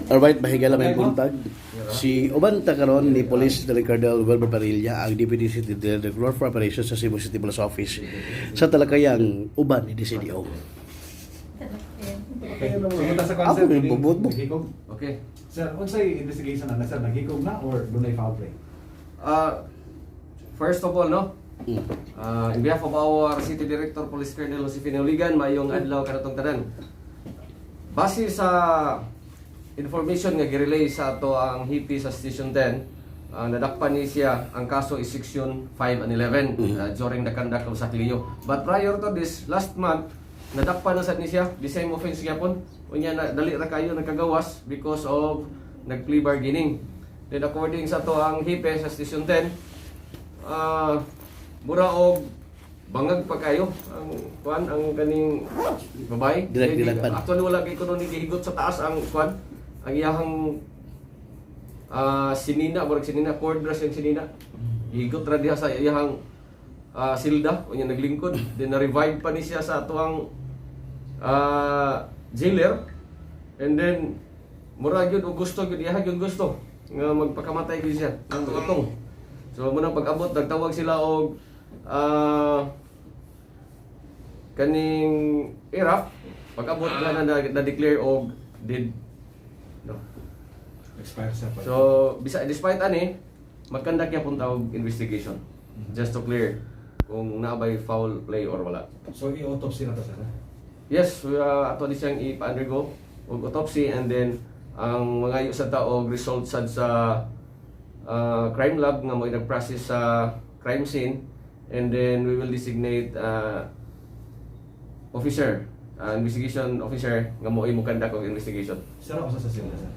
Alright, mahigala, may buntag. Si uban ta karon ni Police Lieutenant Colonel Wilbur Parilla, ang Deputy City Director for Operations sa Cebu City Police Office, sa talakayang uban ni DCDO. Okay, sumunta sa Ako, concept. may bubot mo. Naghikog. Okay. Sir, unsay investigation na sir, naghikog na or dunay foul play? First of all, no? In behalf of our City Director, Police Colonel Josefina Uligan, mayong adlaw kanatong tanan. Base sa information nga girelay sa ato ang hepe sa Station 10, nadakpan ni siya, ang kaso is Section 5 and 11 during the conduct of sakleo. But prior to this, last month, nadakpan na sad ni siya, the same offense gyapon. Unya na, dali ra kayo nagkagawas because of nag-plea bargaining. Then according sa ato ang hepe sa Station 10, mura og bangag pa kayo ang kuan, ang kaning babae. Direct Hindi- dilagpan. Actually, wala kay kuno ni gihigot sa taas ang kuan, ang iyahang sinina, murag sinina, cord ra siyang sinina. Gihigot ra diha sa iyahang silda, unya naglingkod, then na-revive pa ni siya sa atuang jailer, and then mura gyud og gusto gyud, iyaha gyud gusto nga magpakamatay gyud siya ng utong. So muna pag-abot, nagtawag sila og kaning IRAF. Pag-abot na, na declare og dead, no? Expire siya pa. So bisa despite ani, mag-conduct gyapon ta og investigation just to clear kung naa bay foul play or wala. So i-autopsy na to, sir, eh? Yes, we ato ni siyang ipa-undergo og autopsy and then ang mga sad ta og result sad sa crime lab nga mo nag-process sa crime scene, and then we will designate officer, investigation officer nga mo mo conduct og investigation. Sir, ako sa silda, sir.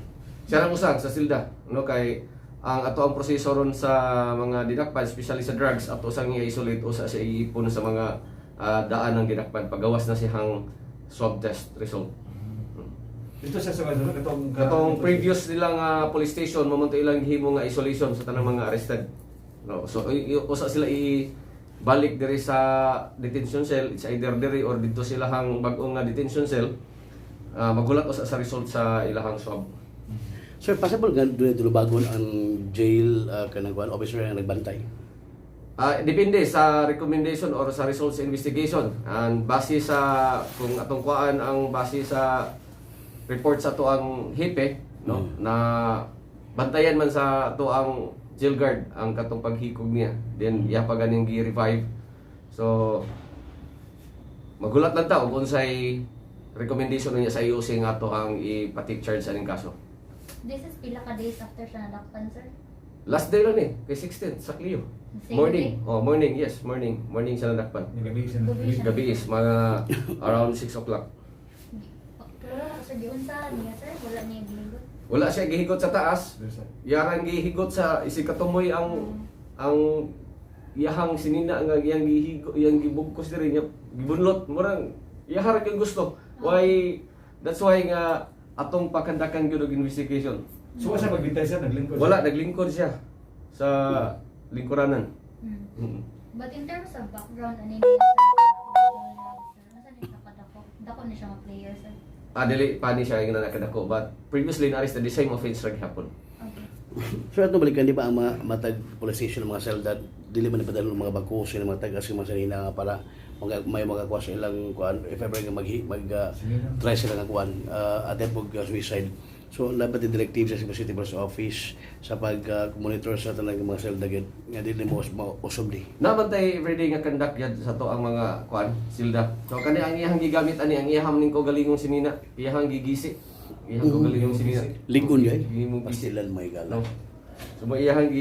Siya lang usang sa silda, no, kay ang ato ang proseso ron sa mga dinakpan, especially sa drugs, ato sang i-isolate usa sa iipon sa mga daan ng dinakpan pagawas na siyang swab test result. Dito siya sa sir, katong Katong previous nilang police station mo to ilang gihimo nga isolation sa tanang mga arrested. No, so usa sila i balik diri sa detention cell, it's either diri or didto sila hang bag-ong nga detention cell. Magulat usa sa result sa ilahang swab. Sir, possible nga doon tulubagon ang jail kanang kuan officer nga nagbantay? Depende sa recommendation or sa results sa investigation. And base sa kung atong kuan, ang base sa report sa ato ang hepe, no, na bantayan man sa ato ang jail guard ang katong paghikog niya. Then iya pa ganing gi-revive. So magulat lang ta og unsay recommendation niya sa IOC nga ato ang ipa-take charge sa aning kaso. This is pila ka days after siya nadakpan, sir? Last day lang ni, kay 16 sakleo. Same Morning. day? Oh, morning, yes, morning. Morning siya nadakpan. Yung gabi siya. Gabi siya. Gabi is mga around 6 o'clock. Pero sir, giunsa niya, sir? Wala niya gihigot? Wala siya gihigot sa taas. Sir, sir. Yarang gihigot sa isig katumoy ang iyahang sinina nga iyang gihigo, iyang gibugkos diri niya, gibunlot, murang iyahar gyud gusto. Why, that's why nga atong pakandakan gyud og investigation. So wala siya magbintay, sir, naglingkod Wala, siya. naglingkod siya sa lingkuranan. But in terms of background, ano niya, sir? Nasa niya siya kadako? Dako ni siya nga player, sir? Ah, dili pa ni siya yung nakadako, but previously na arrested the same offense ra gihapon. Okay. Sir, ato balikan, di ba ang mga matag police station, mga selda, dili man ipadala ng mga bagkos, ng mga tagas, mga sanina nga para may magakuha sa ilang kuan if ever nga mag, mag try sila nga kuan attempt og suicide. So dapat yung directive sa Cebu City Police Office sa pag monitor sa tanang mga selda gid nga dili mo mausob di. Nabantay everyday nga conduct yad sa to ang mga kuan silda. So kani ang iyang gigamit ani ang iyaham ning kaugalingong sinina, iyahang gigisi. Iyahang kaugalingong sinina. Ligon gyud. Gihimong gisi. Pastilan may gala. No. So mo iyahang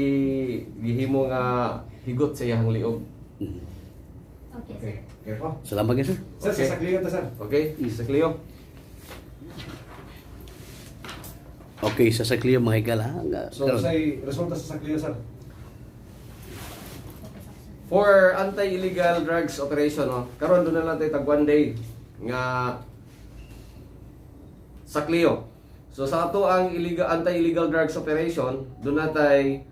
gihimo nga higot sa iyahang liog. Okay, sir. Okay. Okay po. Salamat gyud, sir. Sir, Okay. sa sakleo ta, sir. Okay? Sakleo. Okay, sa sakleo, mga higala ha. So unsay resulta sa sakleo, sir? For anti-illegal drugs operation, no. Karon doon na lang tayo tag one day nga sakleo. So sa ato ang illegal anti-illegal drugs operation, doon natay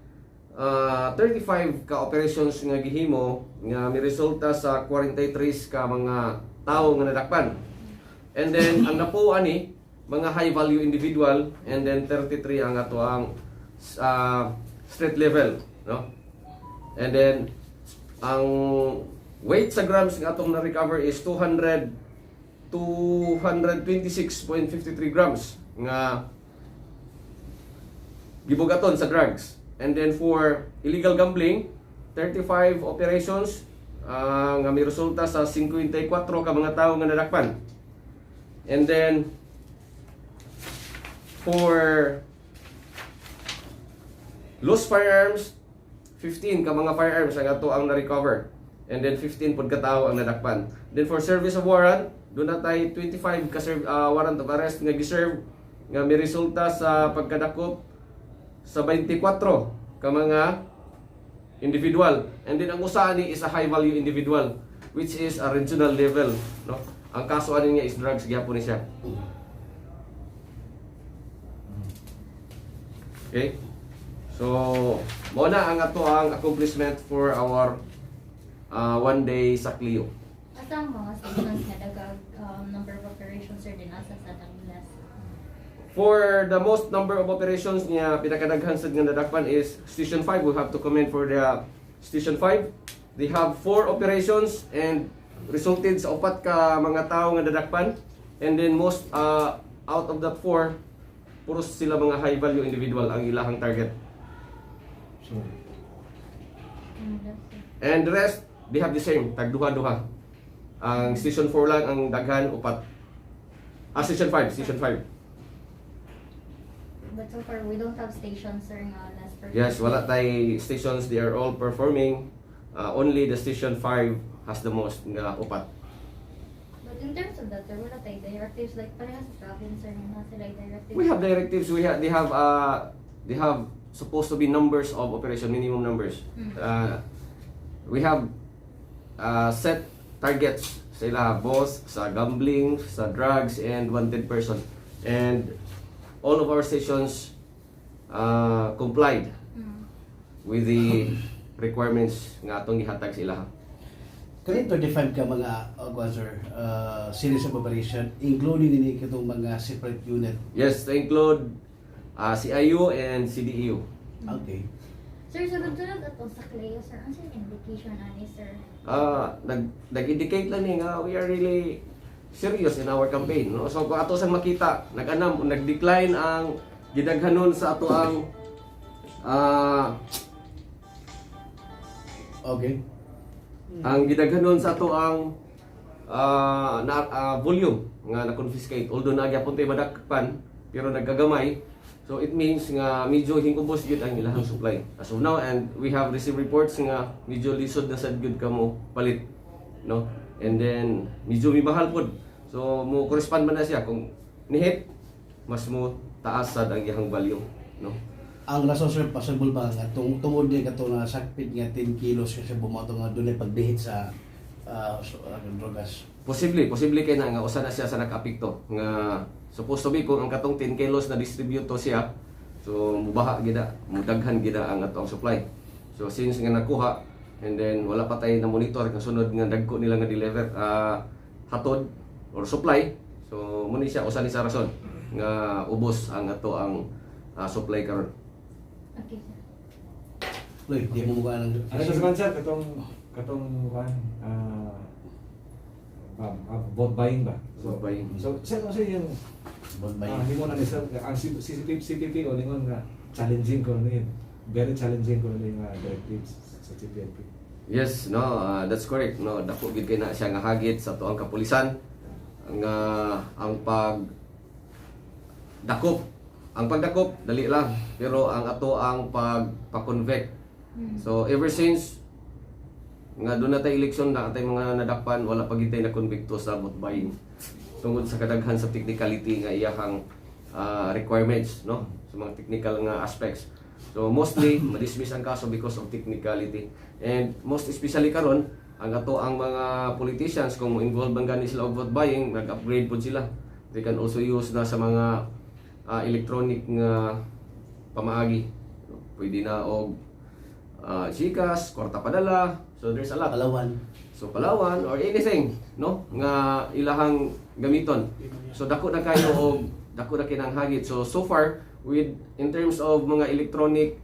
35 ka operations nga gihimo nga miresulta sa 43 ka mga tao nga nadakpan. And then ang napuan ni mga high value individual and then 33 ang ato ang street level, no? And then ang weight sa grams nga atong na-recover is 200 226.53 grams nga gibugaton sa drugs. And then for illegal gambling, 35 operations nga may resulta sa 54 ka mga tawo nga nadakpan. And then for loose firearms, 15 ka mga firearms ang ato ang na-recover. And then 15 pod ka tawo ang nadakpan. Then for service of warrant, duna tay 25 ka warrant of arrest nga giserve nga may resulta sa pagkadakop sa 24 ka mga individual. And then ang usa ani is a high value individual, which is a regional level, no? Ang kaso ani niya is drugs gyapon ni siya. Okay? So, mao na ang ato ang accomplishment for our one day sa Clio. Asa ang mga stations nga dagag number of operations, sir, din asa sa ang less? For the most number of operations niya, pinakadaghan sad nga nadakpan is Station 5. We have to commend for the Station 5. They have four operations and resulted sa upat ka mga tao nga nadakpan. And then most out of that four, puros sila mga high value individual ang ilahang target. So, Less, sir. And the rest, they have the same, tag duha-duha. Ang Station 4 lang ang daghan, upat. Ah, Station 5, Station 5. But so far, we don't have stations, sir, nga less per Yes, wala tay stations, they are all performing. Only the Station 5 has the most nga upat. But in terms of that, sir, wala tay directives like parehas sa province, sir, nga naa sila directives. We have directives, we have they have supposed to be numbers of operation, minimum numbers. We have set targets sa ila both sa gambling, sa drugs and wanted person. And all of our stations complied with the requirements nga atong gihatag sa ilaha. Kani 35 ka mga kuan, sir, series of operation, including ini katong mga separate unit? Yes, to include CIU and CDEU. Okay. Sir, sunod-sunod atong sa Cleo, sir, ano sa indication ani, sir? Nag-indicate lang ni nga we are really serious in our campaign, no? So kung ato sang makita, nag-anam, nag-decline ang gidaghanon sa ato ang ang gidaghanon sa ato ang na volume nga na-confiscate, although naa gyapon tay madakpan pero nagkagamay, so it means nga medyo hingubos gyud ang ilahang supply as of now, and we have received reports nga medyo lisod na sad gyud kamo palit, no? And then medyo mimahal pod, so mo correspond man na siya kung nihit mas mo taas sad ang iyang value, no? Ang rason, sir, possible ba nga tungod ni kato na sakpit nga 10 kilos kasi bumato nga dunay pagbihit sa drogas? Posible, posible kay na nga usa na siya sa nag-apekto nga supposed to be kung ang katong 10 kilos na distribute to siya, so mubaha gida, mudaghan gida ang atong supply. So since nga nakuha and then wala pa tay na monitor kang sunod nga dagko nila nga deliver hatod or supply, so mo ni siya usa ni sa rason nga ubos ang ato ang supply karon. Okay, sir. Uy, di mo mukha ng Ano sa man, sir, katong katong kuan vote buying ba? So, Vote buying. So, sir, ano yung Vote buying. Nimo na ni sir, ang CCP, CPP o ningon nga challenging ko ni, very challenging ko ni nga directives sa CPNP. Yes, no, that's correct. No, dako gid kay na siya nga hagit sa tuang kapulisan nga ang pag dakop. Ang pagdakop dali lang, pero ang ato ang pagpa-convict. So ever since nga duna tay eleksyon na atay mga nadakpan, wala pa gid tay na convicto sa vote buying tungod sa kadaghan sa technicality nga iyahang requirements, no, sa mga technical nga aspects. So mostly madismiss ang kaso because of technicality, and most especially karon ang ato ang mga politicians, kung involved man gani sila og vote buying, nag-upgrade pod sila. They can also use na sa mga electronic nga pamaagi, pwede na og GCash, kwarta padala. So there's a lot. Palawan. So Palawan or anything, no, nga ilahang gamiton. So dako na kayo og Dako na kinang hagit. So so far, with in terms of mga electronic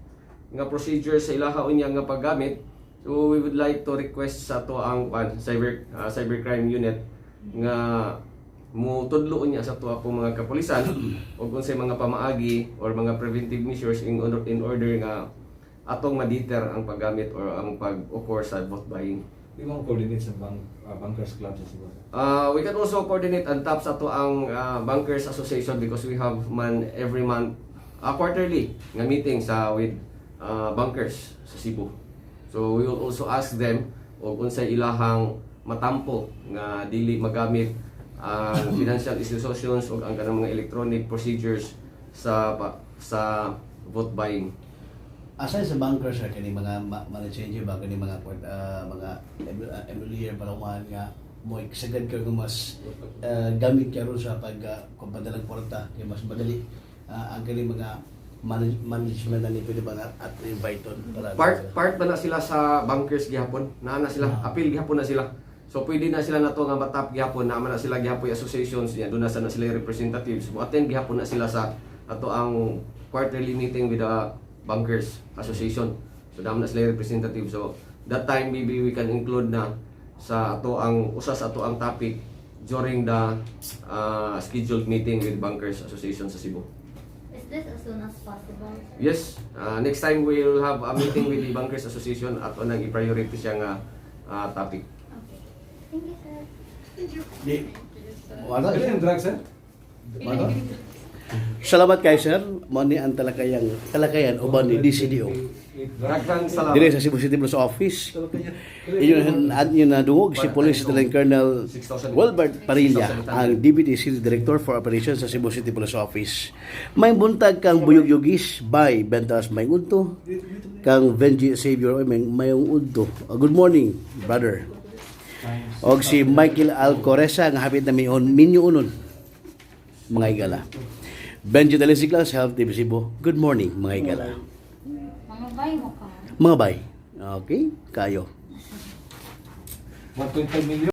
nga procedures sa ilaha unya nga paggamit, so we would like to request sa ato ang kwan, cybercrime unit nga mo tudlo unya sa ato po mga kapulisan og unsay mga pamaagi or mga preventive measures in order nga atong ma-deter ang paggamit or ang pag-occur sa vote buying. Di mo coordinate sa bankers club sa Cebu, sir? We can also coordinate and tap sa ato ang Bankers Association because we have man every month, quarterly nga meeting sa with bankers sa Cebu. So we will also ask them og unsay ilahang matampo nga dili magamit ang financial institutions ug ang kanang mga electronic procedures sa vote buying. Aside sa bankers, sir, kani mga money changer ba, kani mga mga emulyer palawan nga mo sagad ka nga mas gamit karon sa pag kung padalag kwarta kay mas madali ang kani mga management na ni pwede ba nga at invite on para Part part ba na sila sa bankers gihapon? Naa na sila, apil gihapon na sila. So pwede na sila nato nga matap gihapon, naa man na sila gihapon associations niya, doon na sa na sila yung representatives. Mo attend gihapon na sila sa ato ang quarterly meeting with the Bankers Association. So naa man na sila yung representative. So that time maybe we can include na sa ato ang usa sa ato ang topic during the scheduled meeting with Bankers Association sa Cebu. Is this as soon as possible, sir? Yes, next time we'll have a meeting with the Bankers Association at unang i-priority siya nga topic. Okay. Thank you, sir. Di wala. Ano yung drug, sir? Wala. Salamat kay sir. Mo ni ang talakayan uban ni DCDO. Daghang salamat. Dire sa Cebu City Police Office. Inyo at inyo nadungog si Police Lieutenant Colonel Wilbert Parilla, ang Deputy City Director for Operations sa Cebu City Police Office. May buntag kang Buyog Yugis by Bentas may udto kang Benji Xavier, oy, may udto. Good morning, brother. Og si Michael Alcoresa nga hapit na mion minyo unon mga higala. Benji Talisigla sa Health TV Cebu. Good morning, mga higala. Mga bay mo ka. Mga bay. Okay, kayo. 1.5 million.